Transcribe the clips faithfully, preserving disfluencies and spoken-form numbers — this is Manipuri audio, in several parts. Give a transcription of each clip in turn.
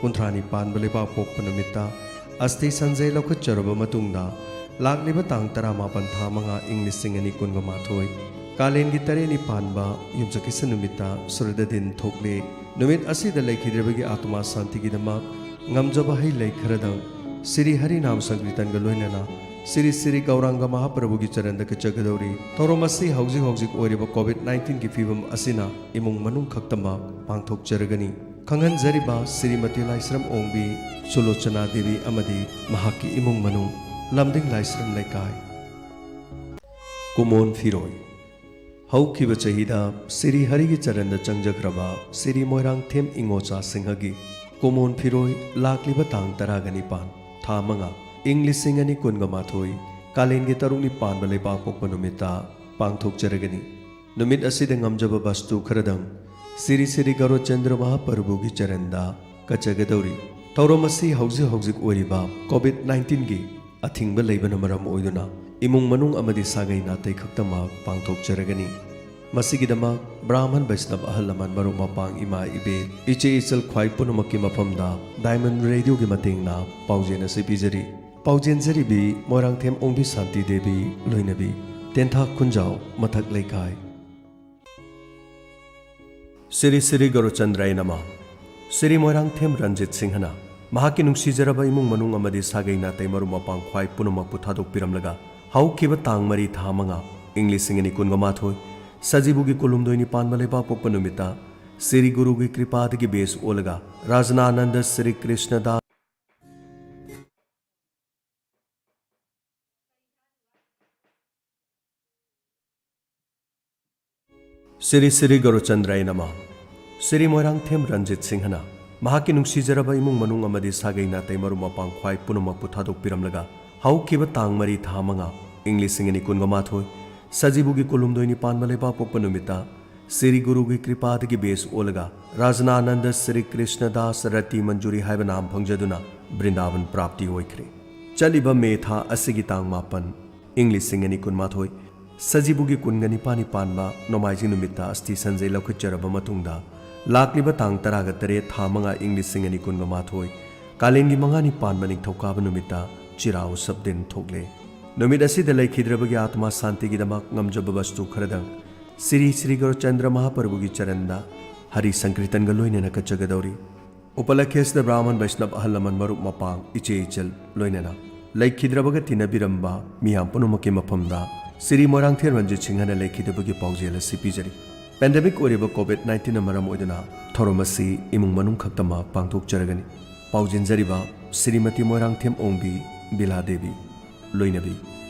ꯀꯨꯟꯊ꯭ꯔꯥꯅꯤ ꯄꯥꯟꯕ ꯂꯩꯕꯥꯛ ꯄꯣꯛꯄ ꯅꯨꯃꯤꯠꯇ ꯑꯁꯇꯤ ꯁꯟꯖꯩ ꯂꯧꯈꯠꯆꯔꯕ ꯃꯇꯨꯡꯗ, ꯂꯥꯛꯂꯤꯕ ꯇꯥꯡ ꯇꯔꯥꯃꯥꯄꯟ ꯊꯥ ꯃꯉꯥ ꯏꯪ ꯂꯤꯁꯤꯡ ꯑꯅꯤ ꯀꯨꯟꯒ ꯃꯥꯊꯣꯏ, ꯀꯥꯂꯦꯟꯒꯤ ꯇꯔꯦꯠꯅꯤ ꯄꯥꯟꯕ ꯌꯨꯝꯁꯀꯩꯁ ꯅꯨꯃꯤꯠꯇ ꯁꯨꯔꯗ ꯗꯤꯟ ꯊꯣꯛꯂꯦ꯫ ꯅꯨꯃꯤꯠ ꯑꯁꯤꯗ ꯂꯩꯈꯤꯗ꯭ꯔꯕꯒꯤ ꯑꯥꯇꯃꯥ ꯁꯥꯟꯇꯤꯒꯤꯗꯃꯛ ꯉꯝꯖꯕ ꯍꯩ ꯂꯩ ꯈꯔꯗꯪ ꯁ꯭ꯔꯤ ꯍꯔꯤ ꯅꯥꯝ ꯁꯪꯀꯤꯔꯇꯟꯒ ꯂꯣꯏꯅꯅ ꯁ꯭ꯔꯤ ꯁ꯭ꯔꯤ ꯒꯧꯔꯥꯡꯒ ꯃꯍꯥꯄ꯭ꯔꯚꯨꯒꯤ ꯆꯔꯟꯗ ꯀꯠꯆꯒꯗꯧꯔꯤ꯫ ꯊꯧꯔꯝ ꯑꯁꯤ ꯍꯧꯖꯤꯛ ꯍꯧꯖꯤꯛ ꯑꯣꯏꯔꯤꯕ ꯀꯣꯚꯤꯗ ꯅꯥꯏꯟꯇꯤꯟꯒꯤ ꯐꯤꯕꯝ ꯑꯁꯤꯅ ꯏꯃꯨꯡ ꯃꯅꯨꯡ ꯈꯛꯇꯃꯛ ꯄꯥꯡꯊꯣꯛꯆꯔꯒꯅꯤ꯫ ꯈꯪꯍꯟꯖꯔꯤꯕ ꯁ꯭ꯔꯤꯃꯇꯤ ꯂꯥꯏꯁ꯭ꯔꯝ ꯑꯣꯡꯕꯤ, ꯁꯨꯂꯣꯆꯅꯥ ꯗꯦꯕꯤ ꯑꯃꯗꯤ ꯃꯍꯥꯛꯀꯤ ꯏꯃꯨꯡ ꯃꯅꯨꯡ, ꯂꯝꯗꯤꯡ ꯂꯥꯏꯁ꯭ꯔꯝ ꯂꯩꯀꯥꯏ꯫ ꯀꯨꯃꯣꯟ ꯐꯤꯔꯣꯏ꯫ ꯍꯧꯈꯤꯕ ꯆꯍꯤꯗ ꯁ꯭ꯔꯤ ꯍꯔꯤꯒꯤ ꯆꯔꯟꯗ ꯆꯪꯖꯈ꯭ꯔꯕ ꯁ꯭ꯔꯤ ꯃꯣꯏꯔꯥꯡꯊꯦꯝ ꯏꯉꯣꯆꯥ ꯁꯤꯡꯍꯒꯤ ꯀꯨꯃꯣꯟ ꯐꯤꯔꯣꯏ ꯂꯥꯛꯂꯤꯕ ꯇꯥꯡ ꯇꯔꯥꯒ ꯅꯤꯄꯥꯟ, ꯊꯥ ꯃꯉꯥ, ꯏꯪ ꯂꯤꯁꯤꯡ ꯑꯅꯤ ꯀꯨꯟꯒ ꯃꯥꯊꯣꯏ, ꯀꯥꯂꯦꯟꯒꯤ ꯇꯔꯨꯛꯅꯤ ꯄꯥꯟꯕ ꯂꯩꯕꯥꯛ ꯄꯣꯛꯄ ꯅꯨꯃꯤꯠꯇ ꯄꯥꯡꯊꯣꯛꯆꯔꯒꯅꯤ꯫ ꯅꯨꯃꯤꯠ ꯑꯁꯤꯗ ꯉꯝꯖꯕ ꯕꯁꯇꯨ ꯈꯔꯗꯪ ꯁ꯭ꯔꯤ ꯁ꯭ꯔꯤ ꯒꯧꯔꯆꯟꯗ꯭ꯔ ꯃꯍꯥꯄ꯭ꯔꯚꯨꯒꯤ ꯆꯔꯟꯗ ꯀꯠꯆꯒꯗꯧꯔꯤ꯫ ꯊꯧꯔꯝ ꯑꯁꯤ ꯍꯧꯖꯤꯛ ꯍꯧꯖꯤꯛ ꯑꯣꯏꯔꯤꯕ ꯀꯣꯚꯤꯗ ꯅꯥꯏꯟꯇꯤꯟꯒꯤ ꯑꯊꯤꯡꯕ ꯂꯩꯕꯅ ꯃꯔꯝ ꯑꯣꯏꯗꯨꯅ ꯏꯃꯨꯡ ꯃꯅꯨꯡ ꯑꯃꯗꯤ ꯁꯥꯒꯩ ꯅꯥꯇꯩ ꯈꯛꯇꯃꯛ ꯄꯥꯡꯊꯣꯛꯆꯔꯒꯅꯤ꯫ ꯃꯁꯤꯒꯤꯗꯃꯛ ꯕ꯭ꯔꯥꯍꯃꯟ ꯕꯩꯁꯅꯕ ꯑꯍꯜ ꯂꯃꯟ ꯃꯔꯨꯞ ꯃꯄꯥꯡ ꯏꯃꯥ ꯏꯕꯦꯜ ꯏꯆꯦ ꯏꯆꯜ ꯈ꯭ꯋꯥꯏ ꯄꯨꯝꯅꯃꯛꯀꯤ ꯃꯐꯝꯗ ꯗꯥꯏꯃꯟ ꯔꯦꯗꯤꯑꯣꯒꯤ ꯃꯇꯦꯡꯅ ꯄꯥꯎꯖꯦꯜ ꯑꯁꯤ ꯄꯤꯖꯔꯤ꯫ ꯄꯥꯎꯖꯦꯟꯖꯔꯤꯕꯤ ꯃꯣꯏꯔꯥꯡꯊꯦꯝ ꯑꯣꯡꯕꯤ ꯁꯥꯟꯇꯤ ꯗꯦꯕꯤ ꯂꯣꯏꯅꯕꯤ, ꯇꯦꯟꯊꯥ ꯈꯨꯟꯖꯥꯎ ꯃꯊꯛ ꯂꯩꯀꯥꯏ꯫ ꯁ꯭ꯔꯤ ꯁ꯭ꯔꯤ ꯒꯧꯔꯆꯟꯗ꯭ꯔꯥꯌ ꯅꯃ꯫ ꯁ꯭ꯔꯤ ꯃꯣꯏꯔꯥꯡꯊꯦꯝ ꯔꯟꯖꯤꯠ ꯁꯤꯡꯍꯅ ꯃꯍꯥꯛꯀꯤ ꯅꯨꯡꯁꯤꯖꯔꯕ ꯏꯃꯨꯡ ꯃꯅꯨꯡ ꯑꯃꯗꯤ ꯁꯥꯒꯩ ꯅꯥꯇꯩ ꯃꯔꯨꯞ ꯃꯄꯥꯡ ꯈ꯭ꯋꯥꯏ ꯄꯨꯝꯅꯃꯛꯄꯨ ꯊꯥꯗꯣꯛꯄꯤꯔꯝꯂꯒ, ꯍꯧꯈꯤꯕ ꯇꯥꯡ ꯃꯔꯤ ꯊꯥ ꯃꯉꯥ ꯏꯪ ꯂꯤꯁꯤꯡ ꯑꯅꯤ ꯀꯨꯟꯒ ꯃꯥꯊꯣꯏ ꯁꯖꯤꯕꯨꯒꯤ ꯀꯨꯟꯍꯨꯝꯗꯣꯏꯅꯤ ꯄꯥꯟꯕ ꯂꯩꯕꯥꯛ ꯄꯣꯛꯄ ꯅꯨꯃꯤꯠꯇ ꯁ꯭ꯔꯤ ꯒꯨꯔꯨꯒꯤ ꯀ꯭ꯔꯤꯄꯥꯗꯒꯤ ꯕꯦꯁ ꯑꯣꯜꯂꯒ ꯔꯥꯖꯅꯥꯅꯟꯗ ꯁ꯭ꯔꯤ ꯀ꯭ꯔꯤꯁꯅꯗꯥꯁ ꯁ꯭ꯔꯤ ꯁ꯭ꯔꯤ ꯒꯧꯔꯆꯟꯗ꯭ꯔꯥꯌ ꯅꯃ꯫ ꯁ꯭ꯔꯤ ꯃꯣꯏꯔꯥꯡꯊꯦꯝ ꯔꯟꯖꯤꯠ ꯁꯤꯡꯍꯅ ꯃꯍꯥꯛꯀꯤ ꯅꯨꯡꯁꯤꯖꯔꯕ ꯏꯃꯨꯡ ꯃꯅꯨꯡ ꯑꯃꯗꯤ ꯁꯥꯒꯩ ꯅꯥꯇꯩ ꯃꯔꯨꯞ ꯃꯄꯥꯡ ꯈ꯭ꯋꯥꯏ ꯄꯨꯝꯅꯃꯛꯄꯨ ꯊꯥꯗꯣꯛꯄꯤꯔꯝꯂꯒ, ꯍꯧꯈꯤꯕ ꯇꯥꯡ ꯃꯔꯤ ꯊꯥ ꯃꯉꯥ ꯏꯪ ꯂꯤꯁꯤꯡ ꯑꯅꯤ ꯀꯨꯟꯒ ꯃꯥꯊꯣꯏ ꯁꯖꯤꯕꯨꯒꯤ ꯀꯨꯟꯍꯨꯝꯗꯣꯏꯅꯤ ꯄꯥꯟꯕ ꯂꯩꯕꯥꯛ ꯄꯣꯛꯄ ꯅꯨꯃꯤꯠꯇ ꯁ꯭ꯔꯤ ꯒꯨꯔꯨꯒꯤ ꯀ꯭ꯔꯤꯄꯥꯗꯒꯤ ꯕꯦꯁ ꯑꯣꯜꯂꯒ ꯔꯥꯖꯅꯥꯅꯟꯗ ꯁ꯭ꯔꯤ ꯀ꯭ꯔꯤꯁꯅꯗꯥꯁ ꯔꯇꯤ ꯃꯟꯖꯨꯔꯤ ꯍꯥꯏꯕ ꯅꯥꯝ ꯐꯪꯖꯗꯨꯅ ꯕ꯭ꯔꯤꯟꯗꯥꯕꯟ ꯄ꯭ꯔꯥꯞꯇꯤ ꯑꯣꯏꯈ꯭ꯔꯦ꯫ ꯆꯠꯂꯤꯕ ꯃꯦ ꯊꯥ ꯑꯁꯤꯒꯤ ꯇꯥꯡ ꯃꯥꯄꯟ ꯏꯪ ꯂꯤꯁꯤꯡ ꯑꯅꯤ ꯀꯨꯟꯃꯥꯊꯣꯏ ꯁꯖꯤꯕꯨꯒꯤ ꯀꯨꯟꯒ ꯅꯤꯄꯥꯟꯅꯤ ꯄꯥꯟꯕ ꯅꯣꯡꯃꯥꯏꯖꯤꯡ ꯅꯨꯃꯤꯠꯇ ꯑꯁꯇꯤ ꯁꯟꯖꯩ ꯂꯧꯈꯠꯆꯔꯕ ꯃꯇꯨꯡꯗ, ꯂꯥꯛꯂꯤꯕ ꯇꯥꯡ ꯇꯔꯥꯒ ꯇꯔꯦꯠ, ꯊꯥ ꯃꯉꯥ, ꯏꯪ ꯂꯤꯁꯤꯡ ꯑꯅꯤ ꯀꯨꯟꯒ ꯃꯥꯊꯣꯏ, ꯀꯥꯂꯦꯟꯒꯤ ꯃꯉꯥꯅꯤ ꯄꯥꯟꯕ ꯅꯤꯡꯊꯧꯀꯥꯕ ꯅꯨꯃꯤꯠꯇ ꯆꯤꯔꯥ ꯎꯁꯞ ꯗꯤꯟ ꯊꯣꯛꯂꯦ꯫ ꯅꯨꯃꯤꯠ ꯑꯁꯤꯗ ꯂꯩꯈꯤꯗ꯭ꯔꯕꯒꯤ ꯑꯥꯇꯃꯥ ꯁꯥꯟꯇꯤꯒꯤꯗꯃꯛ ꯉꯝꯖꯕ ꯕꯁꯇꯨ ꯈꯔꯗꯪ ꯁ꯭ꯔꯤ ꯁ꯭ꯔꯤ ꯒꯧꯔꯆꯟꯗ꯭ꯔ ꯃꯍꯥꯄ꯭ꯔꯚꯨꯒꯤ ꯆꯔꯟꯗ ꯍꯔꯤ ꯁꯪꯀꯤꯔꯇꯟꯒ ꯂꯣꯏꯅꯅ ꯀꯠꯆꯒꯗꯧꯔꯤ꯫ ꯎꯄꯂꯛꯈ꯭ꯌꯁꯤꯗ ꯕ꯭ꯔꯥꯍꯃꯟ ꯕꯩꯁꯅꯕ ꯑꯍꯜ ꯂꯃꯟ ꯃꯔꯨꯞ ꯃꯄꯥꯡ ꯏꯆꯦ ꯏꯆꯜ ꯂꯣꯏꯅꯅ ꯂꯩꯈꯤꯗ꯭ꯔꯕꯒ ꯇꯤꯟꯅꯕꯤꯔꯝꯕ ꯃꯤꯌꯥꯝ ꯄꯨꯝꯅꯃꯛꯀꯤ ꯃꯐꯝꯗ ꯁ꯭ꯔꯤ ꯃꯣꯏꯔꯥꯡꯊꯦꯝ ꯔꯟꯖꯤꯠ ꯁꯤꯡꯍꯅ ꯂꯩꯈꯤꯗꯕꯒꯤ ꯄꯥꯎꯖꯦꯜ ꯑꯁꯤ ꯄꯤꯖꯔꯤ꯫ ꯄꯦꯟꯗꯦꯃꯤꯛ ꯑꯣꯏꯔꯤꯕ ꯀꯣꯚꯤꯗ ꯅꯥꯏꯟꯇꯤꯟꯅ ꯃꯔꯝ ꯑꯣꯏꯗꯨꯅ ꯊꯧꯔꯝ ꯑꯁꯤ ꯏꯃꯨꯡ ꯃꯅꯨꯡ ꯈꯛꯇꯃꯛ ꯄꯥꯡꯊꯣꯛꯆꯔꯒꯅꯤ꯫ ꯄꯥꯎꯖꯦꯟꯖꯔꯤꯕ ꯁ꯭ꯔꯤꯃꯇꯤ ꯃꯣꯏꯔꯥꯡꯊꯦꯝ ꯑꯣꯡꯕꯤ ꯕꯤꯂꯥ ꯗꯦꯕꯤ, ꯂꯣꯏꯅꯕꯤ,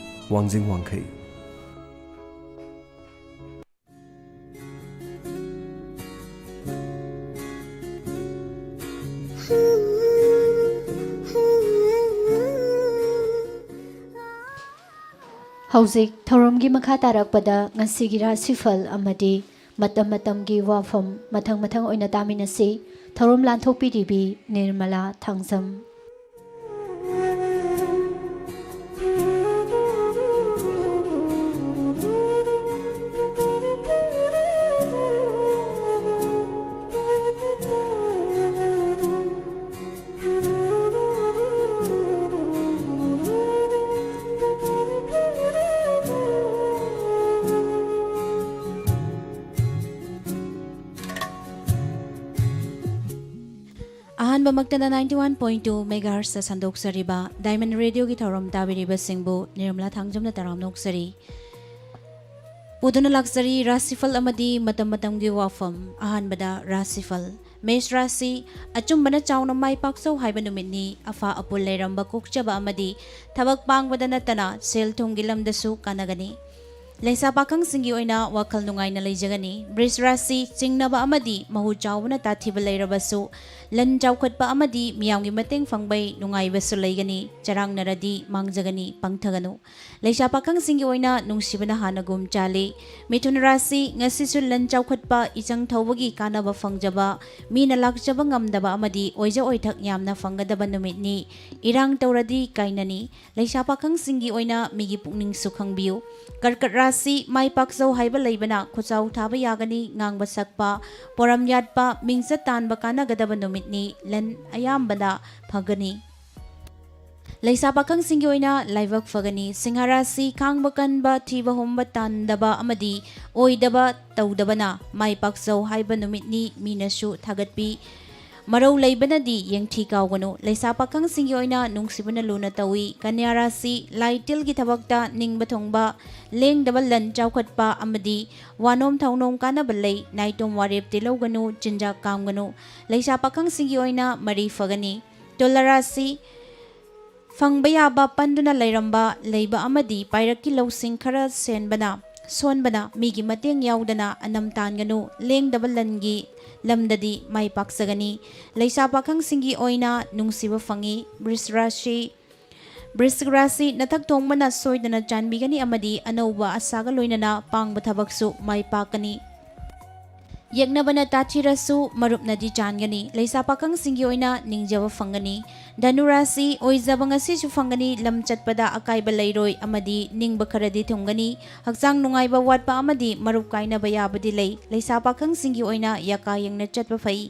ꯋꯥꯡꯖꯤꯡ ꯋꯥꯡꯈꯩ꯫ ꯍꯧꯖꯤꯛ ꯊꯧꯔꯝꯒꯤ ꯃꯈꯥ ꯇꯥꯔꯛꯄꯗ ꯉꯁꯤꯒꯤ ꯔꯥꯁꯤꯐꯜ ꯑꯃꯗꯤ ꯃꯇꯝ ꯃꯇꯝꯒꯤ ꯋꯥꯐꯝ ꯃꯊꯪ ꯃꯊꯪ ꯑꯣꯏꯅ ꯇꯥꯃꯤꯟꯅꯁꯤ꯫ ꯊꯧꯔꯝ ꯂꯥꯟꯊꯣꯛꯄꯤꯔꯤꯕꯤ Nirmala Thangjam. ꯑꯍꯥꯟꯕꯃꯛꯇꯗ ninety one point two megahertzꯇ ꯁꯟꯗꯣꯛꯆꯔꯤꯕ Diamond Radioꯒꯤ ꯊꯧꯔꯝ ꯇꯥꯕꯤꯔꯤꯕꯁꯤꯡꯕꯨ ꯅꯤꯔꯃꯂꯥ ꯊꯥꯡꯖꯝꯅ ꯇꯔꯥꯝꯅ ꯑꯣꯛꯆꯔꯤ꯫ ꯄꯨꯗꯨꯅ ꯂꯥꯛꯆꯔꯤ ꯔꯥꯁꯤꯐꯜ ꯑꯃꯗꯤ ꯃꯇꯝ ꯃꯇꯝꯒꯤ ꯋꯥꯐꯝ꯫ ꯑꯍꯥꯟꯕꯗ ꯔꯥꯁꯤꯐꯜ꯫ ꯃꯦꯁ ꯔꯥꯁꯤ, ꯑꯆꯨꯝꯕꯅ ꯆꯥꯎꯅ ꯃꯥꯏ ꯄꯥꯛꯆꯧ ꯍꯥꯏꯕ ꯅꯨꯃꯤꯠꯅꯤ꯫ ꯑꯐꯥ ꯑꯄꯨꯜ ꯂꯩꯔꯝꯕ ꯀꯣꯛꯆꯕ ꯑꯃꯗꯤ ꯊꯕꯛ ꯄꯥꯡꯕꯗ ꯅꯠꯇꯅ ꯁꯦꯜ ꯊꯨꯝꯒꯤ ꯂꯝꯗꯁꯨ ꯀꯥꯟꯅꯒꯅꯤ꯫ ꯂꯩꯁꯥ ꯄꯥꯈꯪꯁꯤꯡꯒꯤ ꯑꯣꯏꯅ ꯋꯥꯈꯜ ꯅꯨꯡꯉꯥꯏꯅ ꯂꯩꯖꯒꯅꯤ꯫ ꯕ꯭ꯔꯤꯖ ꯔꯥꯁꯤ, ꯆꯤꯡꯅꯕ ꯑꯃꯗꯤ ꯃꯍꯨ ꯆꯥꯎꯕꯅ ꯇꯥꯊꯤꯕ ꯂꯩꯔꯕꯁꯨ, ꯂꯟ ꯆꯥꯎꯈꯠꯄ ꯑꯃꯗꯤ ꯃꯤꯌꯥꯝꯒꯤ ꯃꯇꯦꯡ ꯐꯪꯕꯩ ꯅꯨꯡꯉꯥꯏꯕꯁꯨ ꯂꯩꯒꯅꯤ꯫ ꯆꯔꯥꯡꯅꯔꯗꯤ ꯃꯥꯡꯖꯒꯅꯤ, ꯄꯪꯊꯒꯅꯨ꯫ ꯂꯩꯁꯥ ꯄꯥꯈꯪꯁꯤꯡꯒꯤ ꯑꯣꯏꯅ ꯅꯨꯡꯁꯤꯕꯅ ꯍꯥꯟꯅꯒꯨꯝ ꯆꯥꯜꯂꯤ꯫ ꯃꯤꯊꯨꯟ ꯔꯥꯁꯤ, ꯉꯁꯤꯁꯨ ꯂꯟ ꯆꯥꯎꯈꯠꯄ, ꯏꯆꯪ ꯊꯧꯕꯒꯤ ꯀꯥꯟꯅꯕ ꯐꯪꯖꯕ, ꯃꯤꯅ ꯂꯥꯛꯆꯕ ꯉꯝꯗꯕ ꯑꯃꯗꯤ ꯑꯣꯏꯖ ꯑꯣꯏꯊꯛ ꯌꯥꯝꯅ ꯐꯪꯒꯗꯕ ꯅꯨꯃꯤꯠꯅꯤ꯫ ꯏꯔꯥꯡ ꯇꯧꯔꯗꯤ ꯀꯥꯏꯅꯅꯤ꯫ ꯂꯩꯁꯥ ꯄꯥꯈꯪꯁꯤꯡꯒꯤ ꯑꯣꯏꯅ ꯃꯤꯒꯤ ꯄꯨꯛꯅꯤꯡꯁꯨ ꯈꯪꯕꯤꯌꯨ꯫ ꯀꯔꯀꯠ ꯑꯁꯤ ꯃꯥꯏ ꯄꯥꯛꯆꯧ ꯍꯥꯏꯕ ꯂꯩꯕꯅ ꯈꯨꯆꯥꯎ ꯊꯥꯕ ꯌꯥꯒꯅꯤ, ꯉꯥꯡꯕ ꯁꯛꯄ, ꯄꯣꯔꯝ ꯌꯥꯠꯄ, ꯃꯤꯡꯆꯠ ꯇꯥꯟꯕ ꯀꯥꯟꯅꯒꯗꯕ ꯅꯨꯃꯤꯠꯅꯤ, ꯂꯟ ꯑꯌꯥꯝꯕꯅ ꯐꯒꯅꯤ꯫ ꯂꯩꯁꯥ ꯄꯥꯈꯪꯁꯤꯡꯒꯤ ꯑꯣꯏꯅ ꯂꯥꯏꯕꯛ ꯐꯒꯅꯤ꯫ ꯁꯤꯡꯍ ꯔꯥꯁꯤ ꯈꯥꯡꯕ ꯀꯟꯕ, ꯊꯤꯕ ꯍꯨꯝꯕ ꯇꯥꯟꯗꯕ ꯑꯃꯗꯤ ꯑꯣꯏꯗꯕ ꯇꯧꯗꯕꯅ ꯃꯥꯏ ꯄꯥꯛꯆꯧ ꯍꯥꯏꯕ ꯅꯨꯃꯤꯠꯅꯤ, ꯃꯤꯅꯁꯨ ꯊꯥꯒꯠꯄꯤ꯫ ꯃꯔꯧ ꯂꯩꯕꯅꯗꯤ ꯌꯦꯡꯊꯤ ꯀꯥꯎꯒꯅꯨ꯫ ꯂꯩꯁꯥ ꯄꯥꯈꯪꯁꯤꯡꯒꯤ ꯑꯣꯏꯅ ꯅꯨꯡꯁꯤꯕꯅ ꯂꯨꯅ ꯇꯧꯏ꯫ ꯀꯟꯌꯥ ꯔꯥꯁꯤ ꯂꯥꯏ ꯇꯤꯜꯒꯤ ꯊꯕꯛꯇ ꯅꯤꯡꯕ ꯊꯨꯡꯕ, ꯂꯦꯡꯗꯕ ꯂꯟ ꯆꯥꯎꯈꯠꯄ ꯑꯃꯗꯤ ꯋꯥꯅꯣꯝ ꯊꯧꯅꯣꯝ ꯀꯥꯟꯅꯕ ꯂꯩ꯫ ꯅꯥꯏꯇꯣꯝ ꯋꯥꯔꯦꯞꯇꯤ ꯂꯧꯒꯅꯨ, ꯆꯤꯟꯖꯥꯛ ꯀꯥꯝꯒꯅꯨ꯫ ꯂꯩꯁꯥ ꯄꯥꯈꯪꯁꯤꯡꯒꯤ ꯑꯣꯏꯅ ꯃꯔꯤ ꯐꯒꯅꯤ꯫ ꯇꯨꯂꯥ ꯔꯥꯁꯤ ꯐꯪꯕ ꯌꯥꯕ ꯄꯟꯗꯨꯅ ꯂꯩꯔꯝꯕ, ꯂꯩꯕ ꯑꯃꯗꯤ ꯄꯥꯏꯔꯛꯀꯤ ꯂꯧꯁꯤꯡ ꯈꯔ ꯁꯦꯟꯕꯅ, ꯁꯣꯟꯕꯅ ꯃꯤꯒꯤ ꯃꯇꯦꯡ ꯌꯥꯎꯗꯅ ꯑꯅꯝ ꯇꯥꯟꯒꯅꯨ꯫ ꯂꯦꯡꯗꯕ ꯂꯟꯒꯤ ꯂꯝꯗꯗꯤ ꯃꯥꯏ ꯄꯥꯛꯆꯒꯅꯤ꯫ ꯂꯩꯁꯥ ꯄꯥꯈꯪꯁꯤꯡꯒꯤ ꯑꯣꯏꯅ ꯅꯨꯡꯁꯤꯕ ꯐꯪꯏ꯫ ꯕ꯭ꯔꯤꯁ ꯔꯥꯁꯤ, ꯕ꯭ꯔꯤꯁ ꯔꯥꯁꯤ ꯅꯊꯛ ꯊꯣꯡꯕꯅ ꯁꯣꯏꯗꯅ ꯆꯥꯟꯕꯤꯒꯅꯤ ꯑꯃꯗꯤ ꯑꯅꯧꯕ ꯑꯁꯥꯒ ꯂꯣꯏꯅꯅ ꯄꯥꯡꯕ ꯊꯕꯛꯁꯨ ꯃꯥꯏ ꯄꯥꯛꯀꯅꯤ꯫ ꯌꯦꯛꯅꯕꯅ ꯇꯥꯊꯤꯔꯁꯨ ꯃꯔꯨꯞꯅꯗꯤ ꯆꯥꯟꯒꯅꯤ꯫ ꯂꯩꯁꯥ ꯄꯥꯈꯪꯁꯤꯡꯒꯤ ꯑꯣꯏꯅ ꯅꯤꯡꯖꯕ ꯐꯪꯒꯅꯤ꯫ ꯙꯅꯨ ꯔꯥꯁꯤ ꯑꯣꯏꯖꯕ ꯉꯁꯤꯁꯨ ꯐꯪꯒꯅꯤ꯫ ꯂꯝ ꯆꯠꯄꯗ ꯑꯀꯥꯏꯕ ꯂꯩꯔꯣꯏ ꯑꯃꯗꯤ ꯅꯤꯡꯕ ꯈꯔꯗꯤ ꯊꯨꯡꯒꯅꯤ꯫ ꯍꯛꯆꯥꯡ ꯅꯨꯡꯉꯥꯏꯕ ꯋꯥꯠꯄ ꯑꯃꯗꯤ ꯃꯔꯨꯞ ꯀꯥꯏꯅꯕ ꯌꯥꯕꯗꯤ ꯂꯩ꯫ ꯂꯩꯁꯥ ꯄꯥꯈꯪꯁꯤꯡꯒꯤ ꯑꯣꯏꯅ ꯌꯥꯀꯥ ꯌꯦꯡꯅ ꯆꯠꯄ ꯐꯩ꯫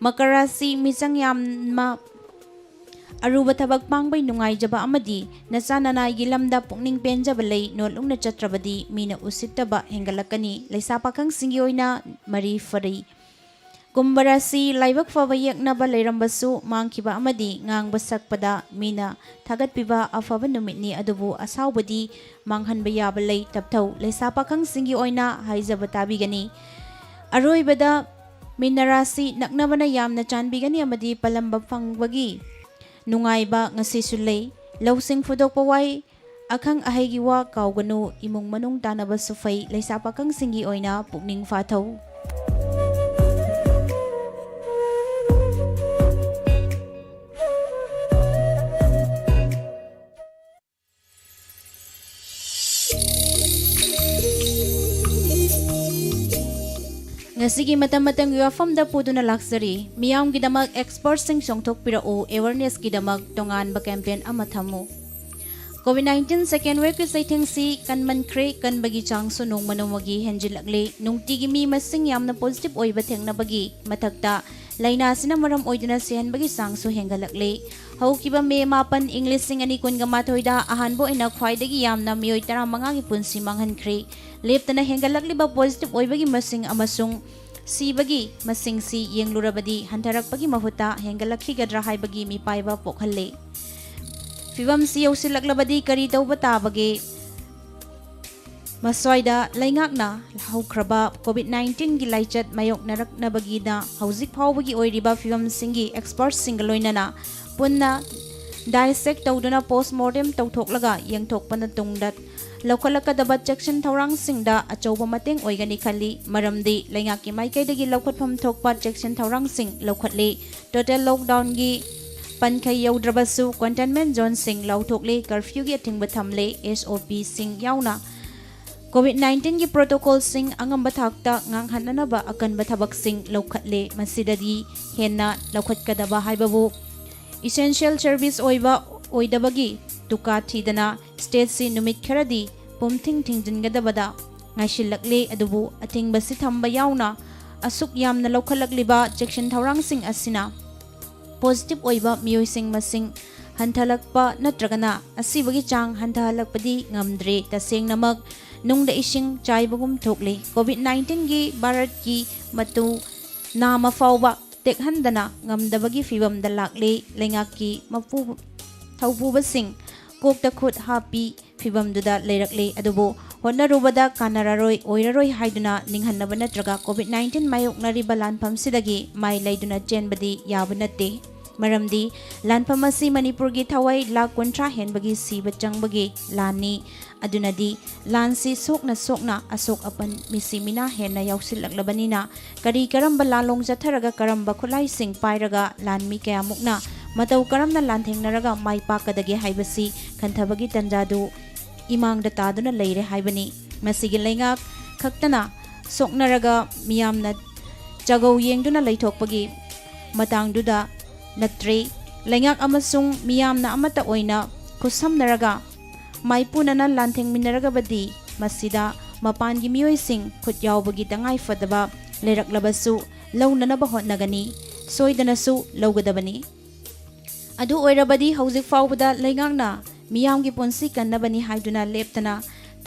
ꯃꯀꯔ ꯔꯥꯁꯤ ꯃꯤꯆꯪ ꯌꯥꯝꯅ ꯑꯔꯨꯕ ꯊꯕꯛ ꯄꯥꯡꯕꯩ ꯅꯨꯡꯉꯥꯏꯖꯕ ꯑꯃꯗꯤ ꯅꯆꯥ ꯅꯅꯥꯏꯒꯤ ꯂꯝꯗ ꯄꯨꯛꯅꯤꯡ ꯄꯦꯟꯖꯕ ꯂꯩ꯫ ꯅꯣꯠꯂꯨꯛꯅ ꯆꯠꯇ꯭ꯔꯕꯗꯤ ꯃꯤꯅ ꯎꯁꯤꯠꯇꯕ ꯍꯦꯟꯒꯠꯂꯛꯀꯅꯤ꯫ ꯂꯩꯁꯥ ꯄꯥꯈꯪꯁꯤꯡꯒꯤ ꯑꯣꯏꯅ ꯃꯔꯤ ꯐꯔꯤ꯫ ꯀꯨꯝꯚ ꯔꯥꯁꯤ ꯂꯥꯏꯕꯛ ꯐꯕ ꯌꯦꯛꯅꯕ ꯂꯩꯔꯝꯕꯁꯨ ꯃꯥꯡꯈꯤꯕ ꯑꯃꯗꯤ ꯉꯥꯡꯕ ꯁꯛꯄꯗ ꯃꯤꯅ ꯊꯥꯒꯠꯄꯤꯕ ꯑꯐꯕ ꯅꯨꯃꯤꯠꯅꯤ, ꯑꯗꯨꯕꯨ ꯑꯁꯥꯎꯕꯗꯤ ꯃꯥꯡꯍꯟꯕ ꯌꯥꯕ ꯂꯩ꯫ ꯇꯞꯊꯧ꯫ ꯂꯩꯁꯥ ꯄꯥꯈꯪꯁꯤꯡꯒꯤ ꯑꯣꯏꯅ ꯍꯥꯏꯖꯕ ꯇꯥꯕꯤꯒꯅꯤ꯫ ꯑꯔꯣꯏꯕꯗ ꯃꯤꯅ ꯔꯥꯁꯤ ꯅꯛꯅꯕꯅ ꯌꯥꯝꯅ ꯆꯥꯟꯕꯤꯒꯅꯤ ꯑꯃꯗꯤ ꯄꯂꯝꯕ ꯐꯪꯕꯒꯤ ꯅꯨꯡꯉꯥꯏꯕ ꯉꯁꯤꯁꯨ ꯂꯩ꯫ ꯂꯧꯁꯤꯡ ꯐꯨꯗꯣꯛꯄ ꯋꯥꯏ꯫ ꯑꯈꯪ ꯑꯍꯩꯒꯤ ꯋꯥ ꯀꯥꯎꯒꯅꯨ꯫ ꯏꯃꯨꯡ ꯃꯅꯨꯡ ꯇꯥꯟꯅꯕꯁꯨ ꯐꯩ꯫ ꯂꯩꯁꯥ ꯄꯥꯈꯪꯁꯤꯡꯒꯤ ꯑꯣꯏꯅ ꯄꯨꯛꯅꯤꯡ ꯐꯥꯊꯧ꯫ ꯉꯁꯤꯒꯤ ꯃꯇꯝ ꯃꯇꯝꯒꯤ ꯋꯥꯐꯝꯗ ꯄꯨꯗꯨꯅ ꯂꯥꯛꯆꯔꯤ꯫ ꯃꯤꯌꯥꯝꯒꯤꯗꯃꯛ ꯑꯦꯛꯁꯄꯔꯠꯁꯤꯡ ꯆꯣꯡꯊꯣꯛꯄꯤꯔꯛꯎ꯫ ꯑꯦꯋꯥꯔꯅꯦꯁꯀꯤꯗꯃꯛ ꯇꯣꯉꯥꯟꯕ ꯀꯦꯝꯄꯦꯟ ꯑꯃ ꯊꯝꯃꯨ꯫ COVID nineteen second wave ꯀꯤ ꯆꯩꯊꯦꯡꯁꯤ ꯀꯟꯃꯟꯈ꯭ꯔꯦ, ꯀꯟꯕꯒꯤ ꯆꯥꯡꯁꯨ ꯅꯣꯡꯃ ꯅꯣꯡꯃꯒꯤ ꯍꯦꯟꯖꯤꯜꯂꯛꯂꯦ꯫ ꯅꯨꯡꯇꯤꯒꯤ ꯃꯤ ꯃꯁꯤꯡ ꯌꯥꯝꯅ positive ꯑꯣꯏꯕ ꯊꯦꯡꯅꯕꯒꯤ ꯃꯊꯛꯇ, ꯂꯥꯏꯅꯥ ꯑꯁꯤꯅ ꯃꯔꯝ ꯑꯣꯏꯗꯨꯅ ꯁꯤꯍꯟꯕꯒꯤ ꯆꯥꯡꯁꯨ ꯍꯦꯟꯒꯠꯂꯛꯂꯦ꯫ ꯍꯧꯈꯤꯕ ꯃꯦ ꯃꯥꯄꯟ, ꯏꯪ ꯂꯤꯁꯤꯡ ꯑꯅꯤ ꯀꯨꯟꯒ ꯃꯥꯊꯣꯏꯗ ꯑꯍꯥꯟꯕ ꯑꯣꯏꯅ ꯈ꯭ꯋꯥꯏꯗꯒꯤ ꯌꯥꯝꯅ ꯃꯤꯑꯣꯏ ꯇꯔꯥꯃꯉꯥꯒꯤ ꯄꯨꯟꯁꯤ ꯃꯥꯡꯍꯟꯈ꯭ꯔꯦ꯫ ꯂꯦꯞꯇꯅ ꯍꯦꯟꯒꯠꯂꯛꯂꯤꯕ positive ꯑꯣꯏꯕꯒꯤ ꯃꯁꯤꯡ ꯑꯃꯁꯨꯡ ꯁꯤꯕꯒꯤ ꯃꯁꯤꯡꯁꯤ ꯌꯦꯡꯂꯨꯔꯕꯗꯤ, ꯍꯟꯊꯔꯛꯄꯒꯤ ꯃꯍꯨꯠꯇ ꯍꯦꯟꯒꯠꯂꯛꯈꯤꯒꯗ꯭ꯔꯥ ꯍꯥꯏꯕꯒꯤ ꯃꯤꯄꯥꯏꯕ ꯄꯣꯛꯍꯜꯂꯦ꯫ ꯐꯤꯕꯝꯁꯤ ꯌꯧꯁꯤꯜꯂꯛꯂꯕꯗꯤ ꯀꯔꯤ ꯇꯧꯕ ꯇꯥꯕꯒꯦ? ꯃꯁ꯭ꯋꯥꯏꯗ ꯂꯩꯉꯥꯛꯅ ꯍꯧꯈ꯭ꯔꯕ COVID nineteen ꯒꯤ ꯂꯥꯏꯆꯠ ꯃꯥꯌꯣꯛꯅꯔꯛꯅꯕꯒꯤꯗ ꯍꯧꯖꯤꯛ ꯐꯥꯎꯕꯒꯤ ꯑꯣꯏꯔꯤꯕ ꯐꯤꯕꯝꯁꯤꯡꯒꯤ experts ꯁꯤꯡꯒ ꯂꯣꯏꯅꯅ ꯄꯨꯟꯅ dissect ꯇꯧꯗꯨꯅ post mortem ꯇꯧꯊꯣꯛꯂꯒ ꯌꯦꯡꯊꯣꯛꯄꯅ ꯇꯨꯡꯗ ꯂꯧꯈꯠꯂꯛꯀꯗꯕ ꯆꯦꯛꯁꯤꯟ ꯊꯧꯔꯥꯡꯁꯤꯡꯗ ꯑꯆꯧꯕ ꯃꯇꯦꯡ ꯑꯣꯏꯒꯅꯤ ꯈꯜꯂꯤ, ꯃꯔꯝꯗꯤ ꯂꯩꯉꯥꯛꯀꯤ ꯃꯥꯏꯀꯩꯗꯒꯤ ꯂꯧꯈꯠꯐꯝ ꯊꯣꯛꯄ ꯆꯦꯛꯁꯤꯟ ꯊꯧꯔꯥꯡꯁꯤꯡ ꯂꯧꯈꯠꯂꯤ꯫ Total lockdown ꯒꯤ ꯄꯟꯈꯩ ꯌꯧꯗ꯭ꯔꯕꯁꯨ containment zone ꯁꯤꯡ ꯂꯥꯎꯊꯣꯛꯂꯦ, curfew ꯒꯤ ꯑꯊꯤꯡꯕ ꯊꯝꯂꯦ, S O P ꯁꯤꯡ ꯌꯥꯎꯅ COVID nineteen ꯒꯤ protocol ꯁꯤꯡ ꯑꯉꯝꯕ ꯊꯥꯛꯇ ꯉꯥꯛꯍꯟꯅꯅꯕ ꯑꯀꯟꯕ ꯊꯕꯛꯁꯤꯡ ꯂꯧꯈꯠꯂꯦ꯫ ꯃꯁꯤꯗꯒꯤ ꯍꯦꯟꯅ ꯂꯧꯈꯠꯀꯗꯕ ꯍꯥꯏꯕꯕꯨ essential service ꯑꯣꯏꯕ ꯑꯣꯏꯗꯕꯒꯤ ꯗꯨꯀꯥ ꯊꯤꯗꯅ state ꯁꯤ ꯅꯨꯃꯤꯠ ꯈꯔꯗꯤ ꯄꯨꯝꯊꯤꯡ ꯊꯤꯡꯖꯤꯟꯒꯗꯕꯗ ꯉꯥꯏꯁꯤꯜꯂꯛꯂꯦ꯫ ꯑꯗꯨꯕꯨ ꯑꯊꯤꯡꯕꯁꯤ ꯊꯝꯕ ꯌꯥꯎꯅ ꯑꯁꯨꯛ ꯌꯥꯝꯅ ꯂꯧꯈꯠꯂꯛꯂꯤꯕ ꯆꯦꯛꯁꯤꯟ ꯊꯧꯔꯥꯡꯁꯤꯡ ꯑꯁꯤꯅ positive ꯑꯣꯏꯕ ꯃꯤꯑꯣꯏꯁꯤꯡ ꯃꯁꯤꯡ ꯍꯟꯊꯂꯛꯄ ꯅꯠꯇ꯭ꯔꯒꯅ ꯑꯁꯤꯕꯒꯤ ꯆꯥꯡ ꯍꯟꯊꯍꯜꯂꯛꯄꯗꯤ ꯉꯝꯗ꯭ꯔꯦ꯫ ꯇꯁꯦꯡꯅꯃꯛ ꯅꯨꯡꯗ ꯏꯁꯤꯡ ꯆꯥꯏꯕꯒꯨꯝ ꯊꯣꯛꯂꯦ꯫ COVID nineteen ꯒꯤ ꯚꯥꯔꯠꯀꯤ ꯃꯇꯨ ꯅꯥꯃ ꯐꯥꯎꯕ ꯇꯦꯛꯍꯟꯗꯅ ꯉꯝꯗꯕꯒꯤ ꯐꯤꯕꯝꯗ ꯂꯥꯛꯂꯦ꯫ ꯂꯩꯉꯥꯛꯀꯤ ꯃꯄꯨ ꯊꯧꯄꯨꯕꯁꯤꯡ ꯀꯣꯛꯇ ꯈꯨꯠ ꯍꯥꯞꯄꯤ ꯐꯤꯕꯝꯗꯨꯗ ꯂꯩꯔꯛꯂꯦ꯫ ꯑꯗꯨꯕꯨ ꯍꯣꯠꯅꯔꯨꯕꯗ ꯀꯥꯟꯅꯔꯔꯣꯏ, ꯑꯣꯏꯔꯔꯣꯏ ꯍꯥꯏꯗꯨꯅ ꯅꯤꯡꯍꯟꯅꯕ ꯅꯠꯇ꯭ꯔꯒ COVID nineteen ꯃꯥꯌꯣꯛꯅꯔꯤꯕ ꯂꯥꯟꯐꯝꯁꯤꯗꯒꯤ ꯃꯥꯏ ꯂꯩꯗꯨꯅ ꯆꯦꯟꯕꯗꯤ ꯌꯥꯕ ꯅꯠꯇꯦ꯫ ꯃꯔꯝꯗꯤ ꯂꯥꯟꯐꯝ ꯑꯁꯤ ꯃꯅꯤꯄꯨꯔꯒꯤ ꯊꯋꯥꯏ ꯂꯥꯈ ꯀꯨꯟꯊ꯭ꯔꯥ ꯍꯦꯟꯕꯒꯤ ꯁꯤꯕ ꯆꯪꯕꯒꯤ ꯂꯥꯟꯅꯤ꯫ ꯑꯗꯨꯅꯗꯤ ꯂꯥꯟꯁꯤ ꯁꯣꯛꯅ ꯁꯣꯛꯅ ꯑꯁꯣꯛ ꯑꯄꯟ ꯃꯤꯁꯤ ꯃꯤꯅꯥ ꯍꯦꯟꯅ ꯌꯥꯎꯁꯤꯜꯂꯛꯂꯕꯅꯤꯅ, ꯀꯔꯤ ꯀꯔꯝꯕ ꯂꯥꯟꯂꯣꯡ ꯆꯠꯊꯔꯒ ꯀꯔꯝꯕ ꯈꯨꯠꯂꯥꯏꯁꯤꯡ ꯄꯥꯏꯔꯒ ꯂꯥꯟꯃꯤ ꯀꯌꯥꯃꯨꯛꯅ ꯃꯇꯧ ꯀꯔꯝꯅ ꯂꯥꯟꯊꯦꯡꯅꯔꯒ ꯃꯥꯏ ꯄꯥꯛꯀꯗꯒꯦ ꯍꯥꯏꯕꯁꯤ ꯈꯟꯊꯕꯒꯤ ꯇꯟꯖꯥꯗꯨ ꯏꯃꯥꯡꯗ ꯇꯥꯗꯨꯅ ꯂꯩꯔꯦ ꯍꯥꯏꯕꯅꯤ꯫ ꯃꯁꯤꯒꯤ ꯂꯩꯉꯥꯛ ꯈꯛꯇꯅ ꯁꯣꯛꯅꯔꯒ ꯃꯤꯌꯥꯝꯅ ꯆꯥꯒꯧ ꯌꯦꯡꯗꯨꯅ ꯂꯩꯊꯣꯛꯄꯒꯤ ꯃꯇꯥꯡꯗꯨꯗ ꯅꯠꯇ꯭ꯔꯦ꯫ ꯂꯩꯉꯥꯛ ꯑꯃꯁꯨꯡ ꯃꯤꯌꯥꯝꯅ ꯑꯃꯠꯇ ꯑꯣꯏꯅ ꯈꯨꯠꯁꯝꯅꯔꯒ ꯃꯥꯏꯄꯨꯅꯅ ꯂꯥꯟꯊꯦꯡꯃꯤꯟꯅꯔꯒꯕꯗꯤ ꯃꯁꯤꯗ ꯃꯄꯥꯟꯒꯤ ꯃꯤꯑꯣꯏꯁꯤꯡ ꯈꯨꯠ ꯌꯥꯎꯕꯒꯤ ꯇꯉꯥꯏ ꯐꯗꯕ ꯂꯩꯔꯛꯂꯕꯁꯨ ꯂꯧꯅꯅꯕ ꯍꯣꯠꯅꯒꯅꯤ, ꯁꯣꯏꯗꯅꯁꯨ ꯂꯧꯒꯗꯕꯅꯤ꯫ ꯑꯗꯨ ꯑꯣꯏꯔꯕꯗꯤ ꯍꯧꯖꯤꯛ ꯐꯥꯎꯕꯗ ꯂꯩꯉꯥꯛꯅ ꯃꯤꯌꯥꯝꯒꯤ ꯄꯨꯟꯁꯤ ꯀꯟꯅꯕꯅꯤ ꯍꯥꯏꯗꯨꯅ ꯂꯦꯞꯇꯅ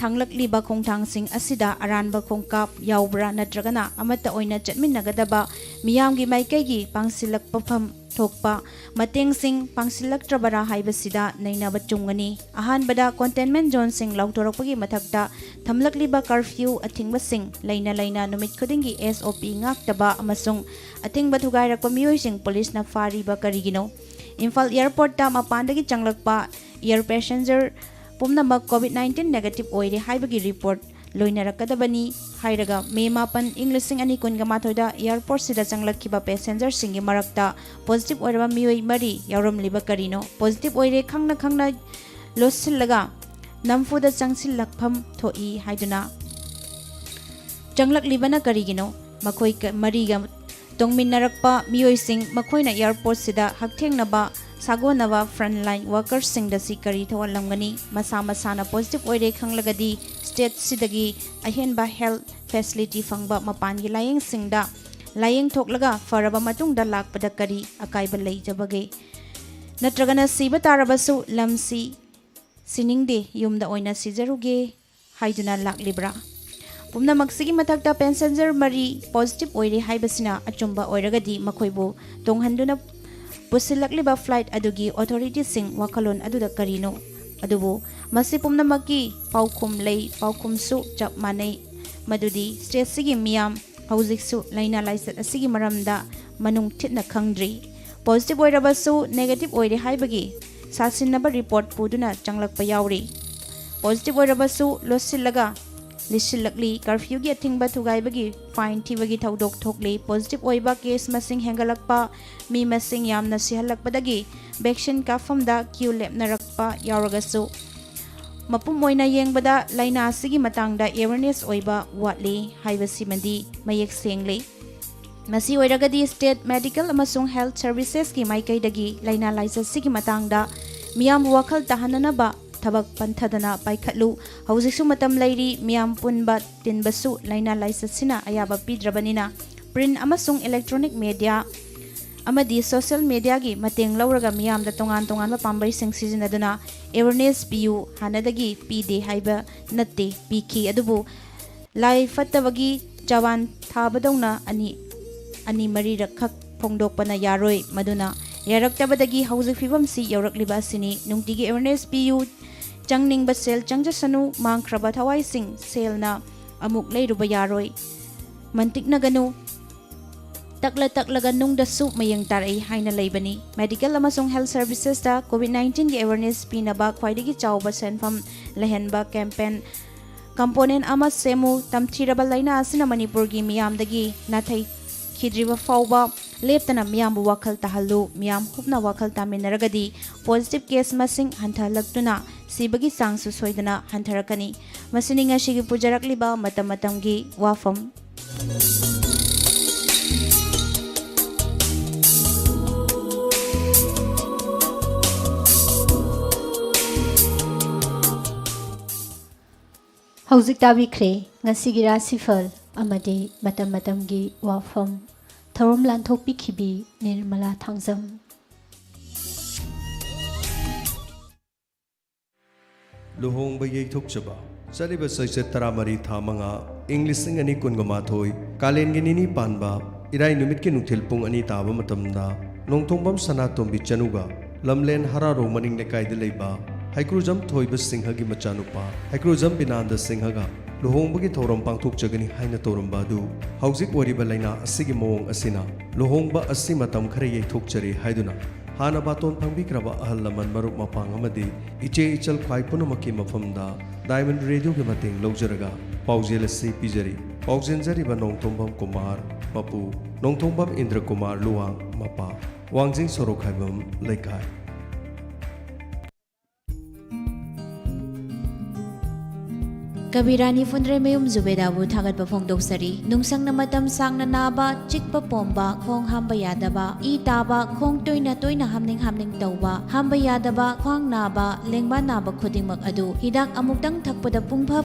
ꯊꯥꯡꯂꯛꯂꯤꯕ ꯈꯣꯡꯊꯥꯡꯁꯤꯡ ꯑꯁꯤꯗ ꯑꯔꯥꯟꯕ ꯈꯣꯡꯀꯥꯞ ꯌꯥꯎꯕ꯭ꯔꯥ ꯅꯠꯇ꯭ꯔꯒꯅ ꯑꯃꯠꯇ ꯑꯣꯏꯅ ꯆꯠꯃꯤꯟꯅꯒꯗꯕ ꯃꯤꯌꯥꯝꯒꯤ ꯃꯥꯏꯀꯩꯒꯤ ꯄꯥꯡꯁꯤꯜꯂꯛꯄꯐꯝ ꯊꯣꯛꯄ ꯃꯇꯦꯡꯁꯤꯡ ꯄꯥꯡꯁꯤꯜꯂꯛꯇ꯭ꯔꯕꯔꯥ ꯍꯥꯏꯕꯁꯤꯗ ꯅꯩꯅꯕ ꯆꯨꯝꯒꯅꯤ꯫ ꯑꯍꯥꯟꯕꯗ containment zoneꯁꯤꯡ ꯂꯥꯎꯊꯣꯔꯛꯄꯒꯤ ꯃꯊꯛꯇ ꯊꯝꯂꯛꯂꯤꯕ curfew ꯑꯊꯤꯡꯕꯁꯤꯡ ꯂꯩꯅ ꯂꯩꯅ ꯅꯨꯃꯤꯠ ꯈꯨꯗꯤꯡꯒꯤ S O P ꯉꯥꯛꯇꯕ ꯑꯃꯁꯨꯡ ꯑꯊꯤꯡꯕ ꯊꯨꯒꯥꯏꯔꯛꯄ ꯃꯤꯑꯣꯏꯁꯤꯡ ꯄꯨꯂꯤꯁꯅ ꯐꯥꯔꯤꯕ ꯀꯔꯤꯒꯤꯅꯣ? ꯏꯝꯐꯥꯜ airportꯇ ꯃꯄꯥꯟꯗꯒꯤ ꯆꯪꯂꯛꯄ air passenger ꯄꯨꯝꯅꯃꯛ COVID nineteen negative ꯑꯣꯏꯔꯦ ꯍꯥꯏꯕꯒꯤ report ꯂꯣꯏꯅꯔꯛꯀꯗꯕꯅꯤ ꯍꯥꯏꯔꯒ ꯃꯦ ꯃꯥꯄꯟ, ꯏꯪ ꯂꯤꯁꯤꯡ ꯑꯅꯤ ꯀꯨꯟꯒ ꯃꯥꯊꯣꯏꯗ airportꯁꯤꯗ ꯆꯪꯂꯛꯈꯤꯕ passengerꯁꯤꯡꯒꯤ ꯃꯔꯛꯇ positive ꯑꯣꯏꯔꯕ ꯃꯤꯑꯣꯏ ꯃꯔꯤ ꯌꯥꯎꯔꯝꯂꯤꯕ ꯀꯔꯤꯅꯣ? Positive ꯑꯣꯏꯔꯦ ꯈꯪꯅ ꯈꯪꯅ ꯂꯣꯠꯁꯤꯜꯂꯒ ꯅꯝꯐꯨꯗ ꯆꯪꯁꯤꯜꯂꯛꯐꯝ ꯊꯣꯛꯏ ꯍꯥꯏꯗꯨꯅ ꯆꯪꯂꯛꯂꯤꯕꯅ ꯀꯔꯤꯒꯤꯅꯣ? ꯃꯈꯣꯏ ꯀ-, ꯃꯔꯤꯒ ꯇꯣꯡꯃꯤꯟꯅꯔꯛꯄ ꯃꯤꯑꯣꯏꯁꯤꯡ ꯃꯈꯣꯏꯅ airportꯁꯤꯗ ꯍꯛꯊꯦꯡꯅꯕ ꯁꯥꯒꯣꯟꯅꯕ frontline workersꯁꯤꯡꯗ ꯁꯤ ꯀꯔꯤ ꯊꯣꯛꯍꯜꯂꯝꯒꯅꯤ? ꯃꯁꯥ ꯃꯁꯥꯅ positive ꯑꯣꯏꯔꯦ ꯈꯪꯂꯒꯗꯤ stateꯁꯤꯗꯒꯤ ꯑꯍꯦꯟꯕ health facility ꯐꯪꯕ ꯃꯄꯥꯟꯒꯤ ꯂꯥꯌꯦꯡꯁꯤꯡꯗ ꯂꯥꯌꯦꯡ ꯊꯣꯛꯂꯒ ꯐꯔꯕ ꯃꯇꯨꯡꯗ ꯂꯥꯛꯄꯗ ꯀꯔꯤ ꯑꯀꯥꯏꯕ ꯂꯩꯖꯕꯒꯦ? ꯅꯠꯇ꯭ꯔꯒꯅ ꯁꯤꯕ ꯇꯥꯔꯕꯁꯨ ꯂꯝꯁꯤ ꯁꯤꯅꯤꯡꯗꯦ, ꯌꯨꯝꯗ ꯑꯣꯏꯅ ꯁꯤꯖꯔꯨꯒꯦ ꯍꯥꯏꯗꯨꯅ ꯂꯥꯛꯂꯤꯕ꯭ꯔꯥ? ꯄꯨꯝꯅꯃꯛꯁꯤꯒꯤ ꯃꯊꯛꯇ passenger ꯃꯔꯤ positive ꯑꯣꯏꯔꯦ ꯍꯥꯏꯕꯁꯤꯅ ꯑꯆꯨꯝꯕ ꯑꯣꯏꯔꯒꯗꯤ ꯃꯈꯣꯏꯕꯨ ꯇꯣꯡꯍꯟꯗꯨꯅ ꯄꯨꯁꯤꯜꯂꯛꯂꯤꯕ flight ꯑꯗꯨꯒꯤ authorityꯁꯤꯡ ꯋꯥꯈꯜꯂꯣꯟ ꯑꯗꯨꯗ ꯀꯔꯤꯅꯣ? ꯑꯗꯨꯕꯨ ꯃꯁꯤ ꯄꯨꯝꯅꯃꯛꯀꯤ ꯄꯥꯎꯈꯨꯝ ꯂꯩ, ꯄꯥꯎꯈꯨꯝꯁꯨ ꯆꯞ ꯃꯥꯟꯅꯩ, ꯃꯗꯨꯗꯤ stateꯁꯤꯒꯤ ꯃꯤꯌꯥꯝ ꯍꯧꯖꯤꯛꯁꯨ ꯂꯥꯏꯅꯥ ꯂꯥꯏꯆꯠ ꯑꯁꯤꯒꯤ ꯃꯔꯝꯗ ꯃꯅꯨꯡ ꯊꯤꯠꯅ ꯈꯪꯗ꯭ꯔꯤ꯫ Positive ꯑꯣꯏꯔꯕꯁꯨ negative ꯑꯣꯏꯔꯦ ꯍꯥꯏꯕꯒꯤ ꯁꯥꯁꯤꯟꯅꯕ report ꯄꯨꯗꯨꯅ ꯆꯪꯂꯛꯄ ꯌꯥꯎꯔꯤ꯫ Positive ꯑꯣꯏꯔꯕꯁꯨ ꯂꯣꯠꯁꯤꯜꯂꯒ ꯂꯤꯁꯤꯜꯂꯛꯂꯤ꯫ Curfewꯒꯤ ꯑꯊꯤꯡꯕ ꯊꯨꯒꯥꯏꯕꯒꯤ fine ꯊꯤꯕꯒꯤ ꯊꯧꯗꯣꯛ ꯊꯣꯛꯂꯤ꯫ Positive ꯑꯣꯏꯕ case ꯃꯁꯤꯡ ꯍꯦꯟꯒꯠꯂꯛꯄ, ꯃꯤ ꯃꯁꯤꯡ ꯌꯥꯝꯅ ꯁꯤꯍꯜꯂꯛꯄꯗꯒꯤ vaccine ꯀꯥꯞꯐꯝꯗ queue ꯂꯦꯞꯅꯔꯛꯄ ꯌꯥꯎꯔꯒꯁꯨ, ꯃꯄꯨꯝ ꯑꯣꯏꯅ ꯌꯦꯡꯕꯗ ꯂꯥꯏꯅꯥ ꯑꯁꯤꯒꯤ ꯃꯇꯥꯡꯗ awareness ꯑꯣꯏꯕ ꯋꯥꯠꯂꯤ ꯍꯥꯏꯕꯁꯤꯃꯗꯤ ꯃꯌꯦꯛ ꯁꯦꯡꯂꯤ꯫ ꯃꯁꯤ ꯑꯣꯏꯔꯒꯗꯤ state medical ꯑꯃꯁꯨꯡ health servicesꯀꯤ ꯃꯥꯏꯀꯩꯗꯒꯤ ꯂꯥꯏꯅꯥ ꯂꯥꯏꯆꯠꯁꯤꯒꯤ ꯃꯇꯥꯡꯗ ꯃꯤꯌꯥꯝꯕꯨ ꯋꯥꯈꯜ ꯇꯥꯍꯟꯅꯅꯕ ꯊꯕꯛ ꯄꯟꯊꯗꯅ ꯄꯥꯏꯈꯠꯂꯨ꯫ ꯍꯧꯖꯤꯛꯁꯨ ꯃꯇꯝ ꯂꯩꯔꯤ꯫ ꯃꯤꯌꯥꯝ ꯄꯨꯟꯕ ꯇꯤꯟꯕꯁꯨ ꯂꯥꯏꯅꯥ ꯂꯥꯏꯆꯠꯁꯤꯅ ꯑꯌꯥꯕ ꯄꯤꯗ꯭ꯔꯕꯅꯤꯅ, print ꯑꯃꯁꯨꯡ electronic media ꯑꯃꯗꯤ social mediaꯒꯤ ꯃꯇꯦꯡ ꯂꯧꯔꯒ ꯃꯤꯌꯥꯝꯗ ꯇꯣꯉꯥꯟ ꯇꯣꯉꯥꯟꯕ ꯄꯥꯝꯕꯩꯁꯤꯡ ꯁꯤꯖꯤꯟꯅꯗꯨꯅ awareness ꯄꯤꯌꯨ꯫ ꯍꯥꯟꯅꯗꯒꯤ ꯄꯤꯗꯦ ꯍꯥꯏꯕ ꯅꯠꯇꯦ, ꯄꯤꯈꯤ꯫ ꯑꯗꯨꯕꯨ ꯂꯥꯏ ꯐꯠꯇꯕꯒꯤ ꯆꯕꯥꯟ ꯊꯥꯕꯗꯧꯅ ꯑꯅꯤ, ꯑꯅꯤ ꯃꯔꯤꯔꯛ ꯈꯛ ꯐꯣꯡꯗꯣꯛꯄꯅ ꯌꯥꯔꯣꯏ꯫ ꯃꯗꯨꯅ ꯌꯥꯔꯛꯇꯕꯗꯒꯤ ꯍꯧꯖꯤꯛ ꯐꯤꯕꯝꯁꯤ ꯌꯧꯔꯛꯂꯤꯕ ꯑꯁꯤꯅꯤ꯫ ꯅꯨꯡꯇꯤꯒꯤ awareness ꯄꯤꯌꯨ꯫ ꯆꯪꯅꯤꯡꯕ ꯁꯦꯜ ꯆꯪꯖꯁꯅꯨ꯫ ꯃꯥꯡꯈ꯭ꯔꯕ ꯊꯋꯥꯏꯁꯤꯡ ꯁꯦꯜꯅ ꯑꯃꯨꯛ ꯂꯩꯔꯨꯕ ꯌꯥꯔꯣꯏ꯫ ꯃꯟꯇꯤꯛꯅꯒꯅꯨ꯫ ꯇꯛꯂ ꯇꯛꯂꯒ ꯅꯨꯡꯗꯁꯨ ꯃꯌꯦꯡ ꯇꯥꯔꯛꯏ ꯍꯥꯏꯅ ꯂꯩꯕꯅꯤ꯫ Medical ꯑꯃꯁꯨꯡ health servicesꯇ COVID nineteenꯒꯤ awareness ꯄꯤꯅꯕ ꯈ꯭ꯋꯥꯏꯗꯒꯤ ꯆꯥꯎꯕ ꯁꯦꯟꯐꯝ ꯂꯩꯍꯟꯕ campaign component ꯑꯃ ꯁꯦꯝꯃꯨ꯫ ꯇꯝꯊꯤꯔꯕ ꯂꯥꯏꯅꯥ ꯑꯁꯤꯅ ꯃꯅꯤꯄꯨꯔꯒꯤ ꯃꯤꯌꯥꯝꯗꯒꯤ ꯅꯥꯊꯩꯈꯤꯗ꯭ꯔꯤꯕ ꯐꯥꯎꯕ ꯂꯦꯞꯇꯅ ꯃꯤꯌꯥꯝꯕꯨ ꯋꯥꯈꯜ ꯇꯥꯍꯜꯂꯨ꯫ ꯃꯤꯌꯥꯝ ꯄꯨꯝꯅ ꯋꯥꯈꯜ ꯇꯥꯃꯤꯟꯅꯔꯒꯗꯤ positive case ꯃꯁꯤꯡ ꯍꯟꯊꯍꯜꯂꯛꯇꯨꯅ ꯁꯤꯕꯒꯤ ꯆꯥꯡꯁꯨ ꯁꯣꯏꯗꯅ ꯍꯟꯊꯔꯛꯀꯅꯤ꯫ ꯃꯁꯤꯅꯤ ꯉꯁꯤꯒꯤ ꯄꯨꯖꯔꯛꯂꯤꯕ ꯃꯇꯝ ꯃꯇꯝꯒꯤ ꯋꯥꯐꯝ꯫ ꯍꯧꯖꯤꯛ ꯇꯥꯕꯤꯈ꯭ꯔꯦ ꯉꯁꯤꯒꯤ ꯔꯥꯁꯤꯐꯜ ꯑꯃꯗꯤ ꯃꯇꯝ ꯃꯇꯝꯒꯤ ꯋꯥꯐꯝ꯫ ꯊꯧꯔꯝ ꯂꯥꯟꯊꯣꯛꯄꯤꯈꯤꯕꯤ ꯅꯤꯔꯃꯂꯥ ꯊꯥꯡꯖꯝ꯫ ꯂꯨꯍꯣꯡꯕ ꯌꯩꯊꯣꯛꯆꯕ꯫ ꯆꯠꯂꯤꯕ ꯆꯩꯆꯠ ꯇꯔꯥꯃꯔꯤ, ꯊꯥ ꯃꯉꯥ, ꯏꯪ ꯂꯤꯁꯤꯡ ꯑꯅꯤ ꯀꯨꯟꯒ ꯃꯥꯊꯣꯏ, ꯀꯥꯂꯦꯟꯒꯤ ꯅꯤꯅꯤ ꯄꯥꯟꯕ ꯏꯔꯥꯏ ꯅꯨꯃꯤꯠꯀꯤ ꯅꯨꯡꯊꯤꯜ ꯄꯨꯡ ꯑꯅꯤ ꯇꯥꯕ ꯃꯇꯝꯗ ꯅꯣꯡꯊꯣꯡꯕꯝ ꯁꯅꯥꯇꯣꯝꯕꯤ ꯆꯅꯨꯒ ꯂꯝꯂꯦꯟ ꯍꯔꯥꯔꯣꯡ ꯃꯅꯤꯡ ꯂꯩꯀꯥꯏꯗ ꯂꯩꯕ ꯍꯩꯀ꯭ꯔꯨꯖꯝ ꯊꯣꯏꯕ ꯁꯤꯡꯍꯒꯤ ꯃꯆꯥꯅꯨꯄꯥ ꯍꯩꯀ꯭ꯔꯨꯖꯝ ꯕꯤꯅꯥꯟꯗ ꯁꯤꯡꯍꯒ ꯂꯨꯍꯣꯡꯕꯒꯤ ꯊꯧꯔꯝ ꯄꯥꯡꯊꯣꯛꯆꯒꯅꯤ ꯍꯥꯏꯅ ꯇꯧꯔꯝꯕ ꯑꯗꯨ ꯍꯧꯖꯤꯛ ꯑꯣꯏꯔꯤꯕ ꯂꯥꯏꯅꯥ ꯑꯁꯤꯒꯤ ꯃꯑꯣꯡ ꯑꯁꯤꯅ ꯂꯨꯍꯣꯡꯕ ꯑꯁꯤ ꯃꯇꯝ ꯈꯔ ꯌꯩꯊꯣꯛꯆꯔꯦ ꯍꯥꯏꯗꯨꯅ ꯍꯥꯟꯅ ꯕꯥꯇꯣꯟ ꯐꯪꯕꯤꯈ꯭ꯔꯕ ꯑꯍꯜ ꯂꯃꯟ, ꯃꯔꯨꯞ ꯃꯄꯥꯡ ꯑꯃꯗꯤ ꯏꯆꯦ ꯏꯆꯜ ꯈ꯭ꯋꯥꯏ ꯄꯨꯝꯅꯃꯛꯀꯤ ꯃꯐꯝꯗ Diamond Radioꯒꯤ ꯃꯇꯦꯡ ꯂꯧꯖꯔꯒ ꯄꯥꯎꯖꯦꯜ ꯑꯁꯤ ꯄꯤꯖꯔꯤ꯫ ꯄꯥꯎꯖꯦꯟꯖꯔꯤꯕ ꯅꯣꯡꯊꯣꯡꯕꯝ ꯀꯨꯃꯥꯔ, ꯃꯄꯨ, ꯅꯣꯡꯊꯣꯡꯕꯝ ꯏꯟꯗ꯭ꯔ ꯀꯨꯃꯥꯔ ꯂꯨꯋꯥꯡ, ꯃꯄꯥ, ꯋꯥꯡꯖꯤꯡ ꯁꯣꯔꯣꯛ ꯈꯥꯏꯕꯝ ꯂꯩꯀꯥꯏ꯫ ꯀꯕꯤꯔꯥꯅꯤ ꯐꯨꯟꯗ꯭ꯔꯩꯃꯌꯨꯝ ꯖꯨꯕꯦꯗꯥꯕꯨ ꯊꯥꯒꯠꯄ ꯐꯣꯡꯗꯣꯛꯆꯔꯤ꯫ ꯅꯨꯡꯁꯪꯅ ꯃꯇꯝ ꯁꯥꯡꯅ ꯅꯥꯕ, ꯆꯤꯛꯄ ꯄꯣꯝꯕ, ꯈꯣꯡ ꯍꯥꯝꯕ ꯌꯥꯗꯕ, ꯏ ꯇꯥꯕ, ꯈꯣꯡ ꯇꯣꯏꯅ ꯇꯣꯏꯅ ꯍꯥꯝꯅꯤꯡ ꯍꯥꯝꯅꯤꯡ ꯇꯧꯕ, ꯍꯥꯝꯕ ꯌꯥꯗꯕ, ꯈ꯭ꯋꯥꯡ ꯅꯥꯕ, ꯂꯦꯡꯕꯥꯟ ꯅꯥꯕ ꯈꯨꯗꯤꯡꯃꯛ ꯑꯗꯨ ꯍꯤꯗꯥꯛ ꯑꯃꯨꯛꯇꯪ ꯊꯛꯄꯗ ꯄꯨꯡꯐ